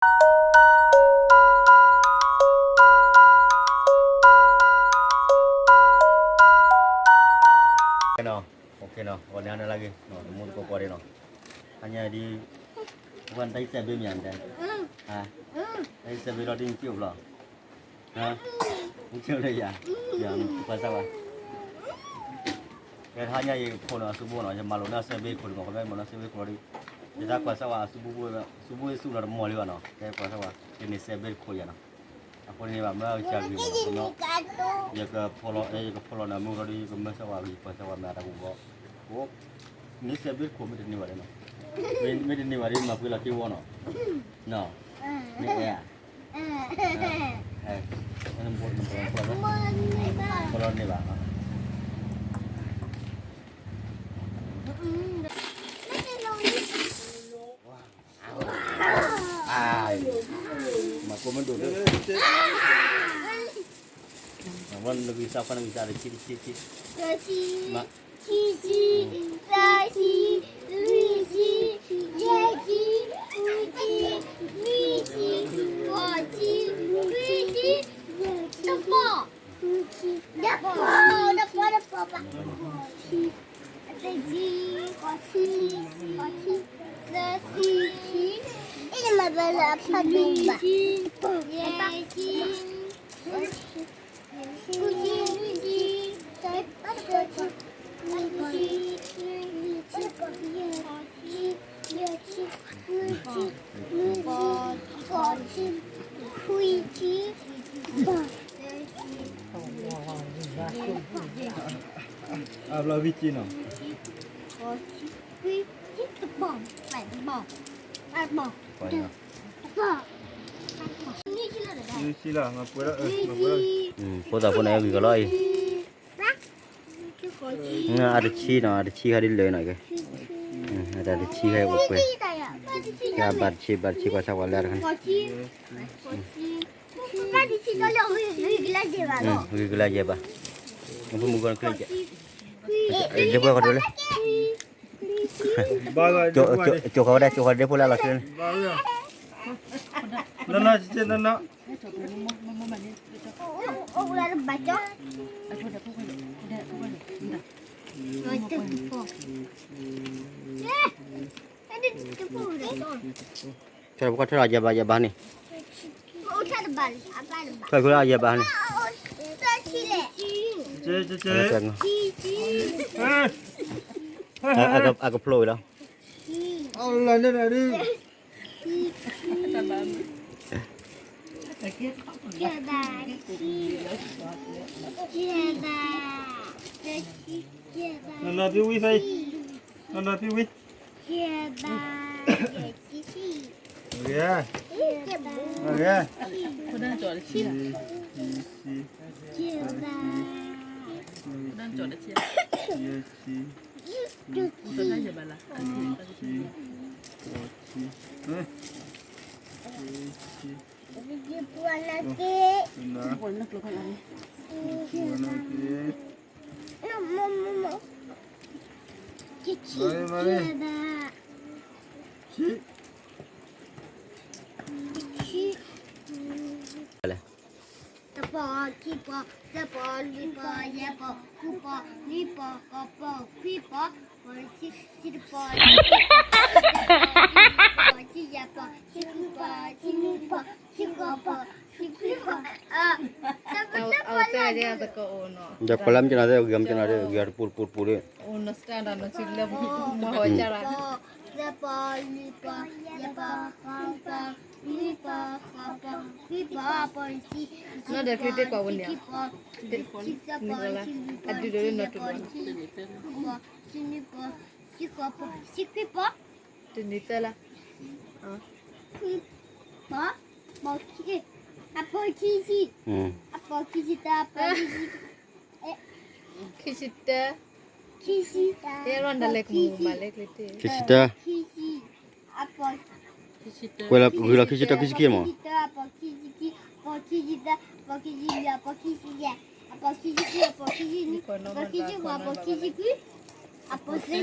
နီၤ, ဂီၤန့ၣ်ဟါနၤလၢအဂ့ၤ, တမူတကိးကိးဒံးနီၤ, ဟါညါဒ်, ပှၤတၢ်အံၤစဲးဘ့ၣ်မ့ၢ်ဧါ, တၢ်အံၤစဲးဘ့ၣ်လီၤဒ်နက့ၢ်အိၣ်ဖျီ, နက့ၢ်အိၣ်လၢယၤ, ယကွၢ်စၢ်ဝဲ ကဲ တဟါညါယကဖိးန့ၢ်အစုဘိနီၤ, ယမၤလိာ်န့ၢ်အစဲးဘ့ၣ်ခိၣ်ဒံးမး, ခီဖျိမၤလိာ်စဲးဘ့ၣ်ခိၣ်လီၤဒ်, ယတၢ်ကွၢ်စၢ်ဝဲအစုဘိ, အစုဘိယသူၣ်လီၤတမီၢ်လံဘၣ်နီၤ, ကဲကွၢ်စၢ်ဝဲ ယန့ၢ်စဲးဘ့ၣ်ခိၣ်ယၤနီၤ, အဃိန့ၣ်ဘၣ်မ့ၢ်ကစၢ်ဂ့ၤမးနီၤ, ယကဖိးလီၤ, ယကဖိးလီၤန့ၢ်မုၢ်ဒီး ယကမၢစၢ်ဝဲ ယကွၢ်စၢ်ဝဲမ့ၢ်တၢ်ကဝီၤ, န့ၢ်စဲးဘ့ၣ်ခိၣ်မ့ၢ်တန့ၢ်ဘၣ်ဒ်နီၤ, မ့ၢ်တန့ၢ်ဘၣ်ဒ်မၤပှဲၤလီၤက့ၤဝီနီၤ, နီၤ, မ့ၢ်အဲၣ်ဧါ ဖီလီၤန့ၢ်ဘၣ်, မၤကိးမ့ၢ်ဒိၣ်လၢ, ဝဲနဂံၢ်စၢ် ခွါနဂံၢ်စၢ် တဆံ တဆံ တဆံ, ခံဆံ, သၢဆံ, လွံၢ်ဆံ, ယဲၢ်ဆံ, ဃုဆံ, နွံဆံ, ဃိးဆံ, ခွံဆံ, တပီၢ် တပီၢ်, တပီၢ်, တပီၢ်, တဆံ, ဃိးဆံ, သၢဆံ, လွံၢ်ဆံ, ယဲၢ်ဆံ, ဃုဆံ, လွံၢ်ဆံ, ဃိးဆံ, လွံၢ်ဆံ, ဃိးဆံ, ခွံဆံ, အဘျီဝံၤက့နီၤ, ဃိးဆံ, ခွံဆံ, တပီၢ်, တပီၢ်, တပီၢ်, တပီၢ်, နွံဆံလီၤ, နွံဆံလီၤ, ဖိသၣ်ဖိန့ၣ်ဂံၢ်ကလီအံၤ အတဆံနီၤ, အတဆံခါဒ်လဲၣ်နီၤက့, အတဆံခါအိၣ်ကွဲ, ဘၣ်တဆံ ဘၣ်တဆံ ကွၢ်စၢ်ကွၢ်လၢတခါန့ၣ်, ဂံၢ်ကလၢယဲၢ်ဘၣ်, မုၢ်မုၢ်ကီၢ်ချ့, ဒ့ဖိဃီဒိၣ်လၢ, ကၠိဃီဝဲဒၣ် ကၠိဃီဒ့ဖိလၢအလီၤချ့န့ၣ်, နီၢ်နီၢ် နီၢ်နီၢ် ဆၢပကီၢ်ထၢလီၤယဲၢ်ဘၣ်ယဲၢ်ဘၣ်န့ၣ်, ဆၢပကီၢ်ထၢလီၤယဲၢ်ဘၣ်န့ၣ်, အကဖျိဝံၤလီၤ, နီၢ်နီၢ်သံဝံၤဖဲအံၤ, နီၢ်နီၢ်သံဝံၤ, ယဲၢ်ဆံ, ယဲၢ်ဆံ, ယဲၢ်ဆံ, ယဲၢ်ဆံ, တပီၢ်, ခံပီၢ်, သၢပီၢ်, ခံပီၢ်, သၢပီၢ်, လွံၢ်ပီၢ်, ယဲၢ်ပီၢ်, ဃုပီၢ်, နွံပီၢ်, ဃိးပီၢ်, ခွံပီၢ်, ဆံတပီၢ်, ဆံတပီၢ်, ဆံယဲၢ်ပီၢ်, ဆံဃုပီၢ်, ဆံနွံပီၢ်, ဆံဃိးပီၢ်, ဆံခွံပီၢ်, အတပီၢ်လၢမ့ၢ်ကနၤသ့ၣ် ဂံၢ်မ့ၢ်ကနၤသ့ၣ် ဂံၢ်တပူၤတပူၤဒီး သၢပီၢ်, လွံၢ်ပီၢ်, ယဲၢ်ပီၢ်, ဃုပီၢ်, နွံပီၢ်, ဃိးပီၢ်, ခွံပီၢ်, ပီၢ်တဆံ, ဆံသၢပီၢ်, ဆံလွံၢ်ပီၢ်, ဆံယဲၢ်ပီၢ်, ဆံဃိးပီၢ်, ဆံနွံပီၢ်, ဆံဃိးပီၢ်, ဆံခွံပီၢ်, တနံၤသၢလါ, ခွံပီၢ်, ပီၢ်ခံ, အပီၢ်ခံဆံ, အပီၢ်ခံဆံတၢ, အပီၢ်ခံဆံ ခံဆံတၢ, ခံဆံ, ယဲလီၤနလဲၤကမူၤမးလဲၤကျဲတ့ၢ်, ခံဆံတၢ, ခံဆံ, အပီၢ်, ဝဲလီၤဂုၤလီၤခံဆံတၢ ခံဆံခံမး, ခံဆံတၢ, အပီၢ်ခံဆံခံ, အပီၢ်ခံဆံတၢ, အပီၢ်ခံဆံလွံၢ်, အပီၢ်ခံဆံယဲၢ်, အပီၢ်ခံဆံခံ, အပီၢ်ခံဆံနွံ, အပီၢ်ခံဆံဃိး, အပီၢ်ခံဆံခွံ, အပီၢ်သၢဆံ, အပီၢ်သၢဆံတၢ,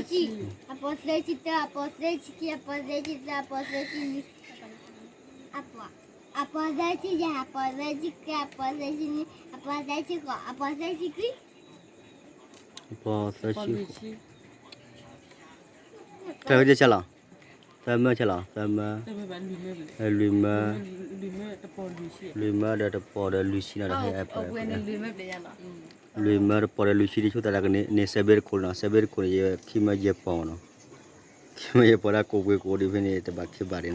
အပီၢ်သၢဆံခံ, အပီၢ်သၢဆံသၢ, အပီၢ်သၢဆံလွံၢ် အပီၢ်သၢဆံယဲၢ်, အပီၢ်သၢဆံခံ, အပီၢ်သၢဆံနွံ, အပီၢ်သၢဆံဃိး, အပီၢ်သၢဆံခွံ, အပီၢ်သၢဆံဃိး, သၢဆံလီၤ, သၢမၢဆံလီၤ, သၢမၢ, လွံၢ်မၢ, လွံၢ်မၢဒီးတပီၢ်ဒီးလွံၢ်ဆံနီၤဒီး လွံၢ်မၢတပီၢ်ဒီးလွံၢ်ဆံဒ်ဆိသးတၢ်ကန့ၣ် န့ၣ်စဲးဘ့ၣ်တခိၣ်န့ၣ်နီၤ, စဲးဘ့ၣ်တခိၣ်န့ၣ် ယခံမၢယဲၢ်ပီၢ်မနီၤ, ခံမၢယဲၢ်ပီၢ်ဒၣ်ကိးပှ့ၤကိးဒ်ဖဲန့ၣ် တဘၣ်ခံဘၣ်ဒ်နီၤ.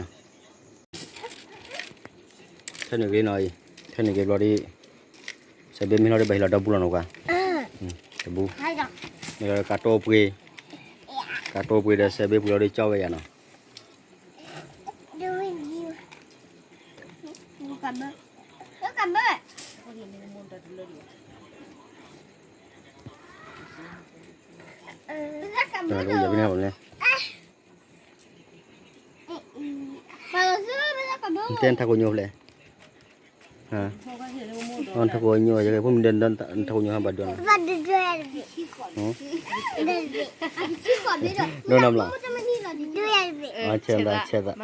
ထဲန့ၣ်ဂ့ၤနီၤအံၤ, ထဲန့ၣ်ဂ့ၤဘျီဒ်, စဲးဘ့ၣ်မ့ၢ်လီၤဒ်ဘၣ်ဟ့ၣ်လီၤဒီဘူလီၤနီၤကွၢ်, တဘူ, မ့ၢ်လီၤကးတိပှ့ၤ, ကးတိပှ့ၤဒီးစဲးဘ့ၣ်ပှ့ၤလီၤဒ်ကၠီဝဲယၤနီၤ. တဲထးခိၣ်ညိဖျဲၣ်, ထးခိၣ်ညိ, ယကဖိမုၣ်ဒဲထးခိၣ်ညိဟးဘၣ်ဒိနီၤ, ဒိနီၤမလီၤ, ဆဲးသး, ဆဲးသး,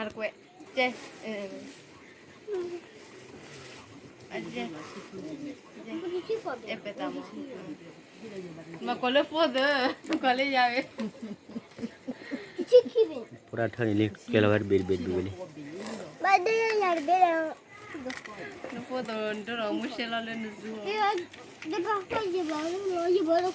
မၤကွၢ်လၢဖိသၢ, မၤကွၢ်လၢယၤဝဲ, ဖိဒၣ်ထၢန့ၣ်လံ ကဲလီၤဝဲတဘ့ၣ်တဘ့ၣ်တဘ့ၣ်ဝဲလံ, ဘၣ်ဒ်ယၤတဘ့ၣ်လီၤ, နဖိသၢနဒိၣ်ဒီးမူရှဲလီၤလၢနစု, ယဘၣ်ယဘၣ်လီၤ, ယဘၣ်လီၤ